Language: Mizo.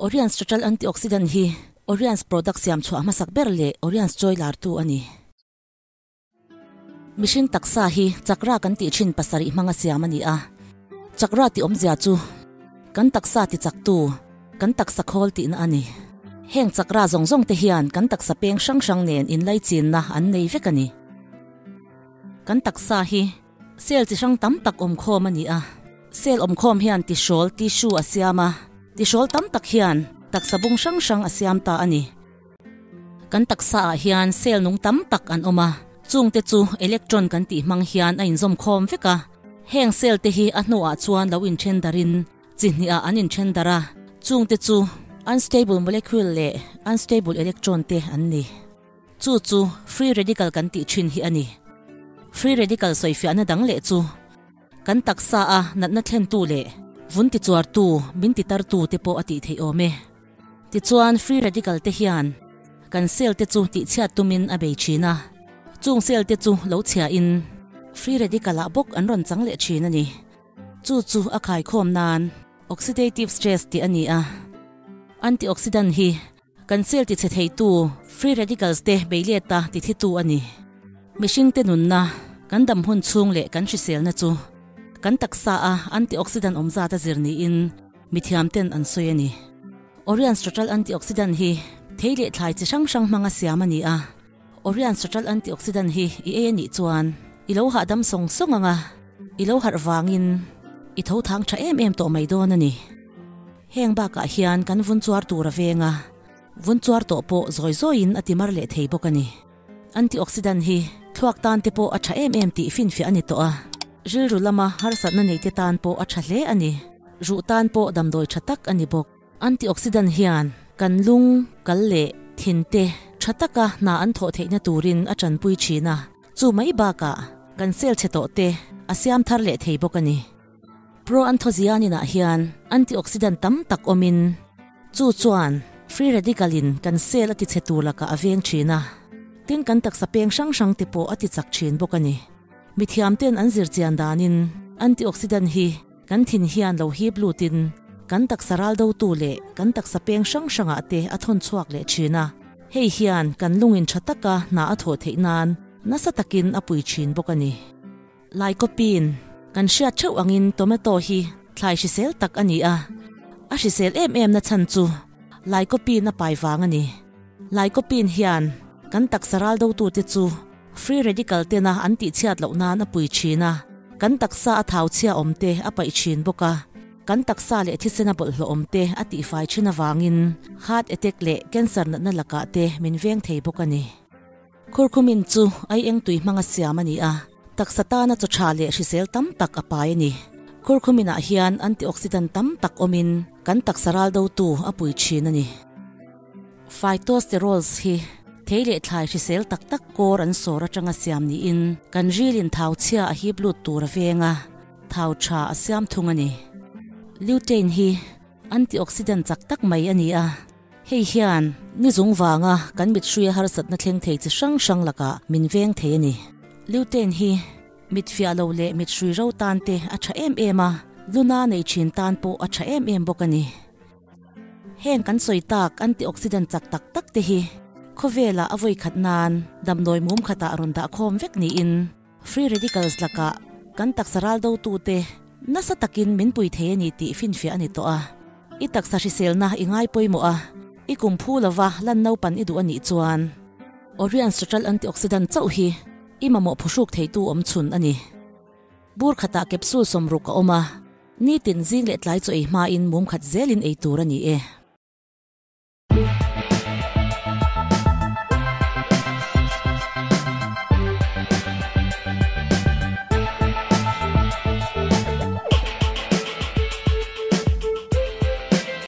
Oriens Total Antioxidant hi Oriens product siam chhuah hmasak ber leh Oriens chawi lartu a ni. Mihring taksa hi chakra kan tih thin pasarih hmanga siam a ni a. Chakra tih awmzia chu kan taksa ti chaktu, kan taksa khawl tihna a ni. Heng chakra zawng zawng te hian kan taksa peng hrang hrang nen inlaichinna an nei vek a ni. Kan taksa hi cell chi hrang tam tak awmkhawm a ni a. Cell awmkhawm hian tihrawl, tissue, a siam a, tihrawl tam tak hian taksa bung hrang hrang a siam ta a ni. Kan taksa ah hian cell nung tam tak an awm a, chungte chu electron kan tih hmang hian a inzawm khawm vek a. Heng cell te hi a hnuah chuan lo inthen darin chi hnih ah an inthen dar a, chungte chu unstable molecule leh unstable electron te an ni. Chu chu free radical kan tih thin hi a ni. Free radical sawifiahna dang leh chu kan taksa a natna thlentu leh vun tichuartu, min titartu te pawh a tih theih awm e. Tichuan free radical te hian kan cell te chu tihchhiat tumin a bei thin a, chung cell te chu lo chhia in free radical ah bawk an rawn chang leh thin a ni. Chu chu a khaikhawm nan oxidative stress tih a ni a, antioxidant hi Kan cell tichhe theitu free radicals te beileta tithitu a ni. Mihringte nunna, kan dam hun chhung leh kan hriselna chu kan taksa a antioxidant awm zat a zir niin mithiamten an sawi a ni. Oriens Total Antioxidant hi thei leh thlai chi hrang hrang hmanga siam a ni a. Oriens Total Antioxidant hi i ei a nih chuan i lo hahdam sawng sawng ang a, i lo harh vangin i tho thang tha em em tawh mai dawn a ni. Heng bakah hian kan vun chuar tur a veng a, vun chuar tawh pawh zawi zawiin a timar leh thei bawk a ni. Antioxidant hi thluak tan te pawh a tha em em tih finfiah a ni tawh a, rilru lama harsatna neite tan pawh a tha hle a ni. Ruh tan pawh damdawi tha tak a ni bawk. Antioxidant hian kan lung, kal leh thin te tha taka hna an thawh theihna turin a tanpui thin a, chu mai bakah kan cell chhe tawh te a siam thar leh thei bawk a ni. Proanthocyanin ah hian antioxidant tam tak awmin chu chuan free radical in kan cell a tichhe tur lakah a veng thin a, tin kan taksa peng hrang hrang te pawh a tichak thin bawk a ni. Mithiam ten an zir chian danin antioxidant hi kan thin hian lo hip lutin kan taksa ral dotu leh kan taksa peng hrang hrangah te a thawn chhuak leh thin a, hei hian kan lungin tha taka hna a thawh theih nan nasa takin a pui thin bawk a ni. Lycopene, Kan hriat theuh angin tomato hi thlai hrisel tak a ni a, a hrisel em em na chhan chu lycopene a pai vang a ni. Lycopene hian kan taksa ral dotute chu free radical tena an tihchhiat loh nan a pui thin a, kan taksa a thau chhia awm te a paih thin bawk a, kan taksa leh thisena bawlhhlawh awm te a tihfai thin avangin heart attack leh cancer natna lakah te min veng thei bawk a ni. Khurkhumin chu ai eng tui hmanga siam a ni a, taksa tana chaw tha leh hrisel tam tak a pai a ni. Khurkhuminah hian antioxidant tam tak awmin kan taksa ral dotu a pui thin a ni. Phytosterols hi thei leh thlai hrisel tak tak kawr an sawr atanga siam niin kan rilin thau chhia a hip lut tur a veng a, thau tha a siam thung a ni. Lutein hi antioxidant chak tak mai a ni a. Hei hian ni zung vanga kan mit hruia harsatna thleng thei chi hrang hrang lakah min veng thei a ni. Lutein hi mit fiah lo leh mit hrui ro tan te a tha em em a, luna nei thin tan pawh a tha em em bawk a ni. Heng kan sawi tak antioxidant chak tak tak te hi khawvelah a vawi khat nan damdawi mum khatah rawn dah khawm vek niin free radicals lakah kan taksa ral dotute nasa takin min pui thei a ni tih finfiah a ni tawh a. I taksa hriselna i ngai pawimawh a, i kum phu lova lan naupan i duh a nih chuan Oriens Total Antioxidant chauh hi i mamawh phuhruk theitu awm chhun a ni. Bur khatah capsule sawmruk a awm a, nitin zing leh tlai chaw ei hmain mum khat zelin ei tur a ni e.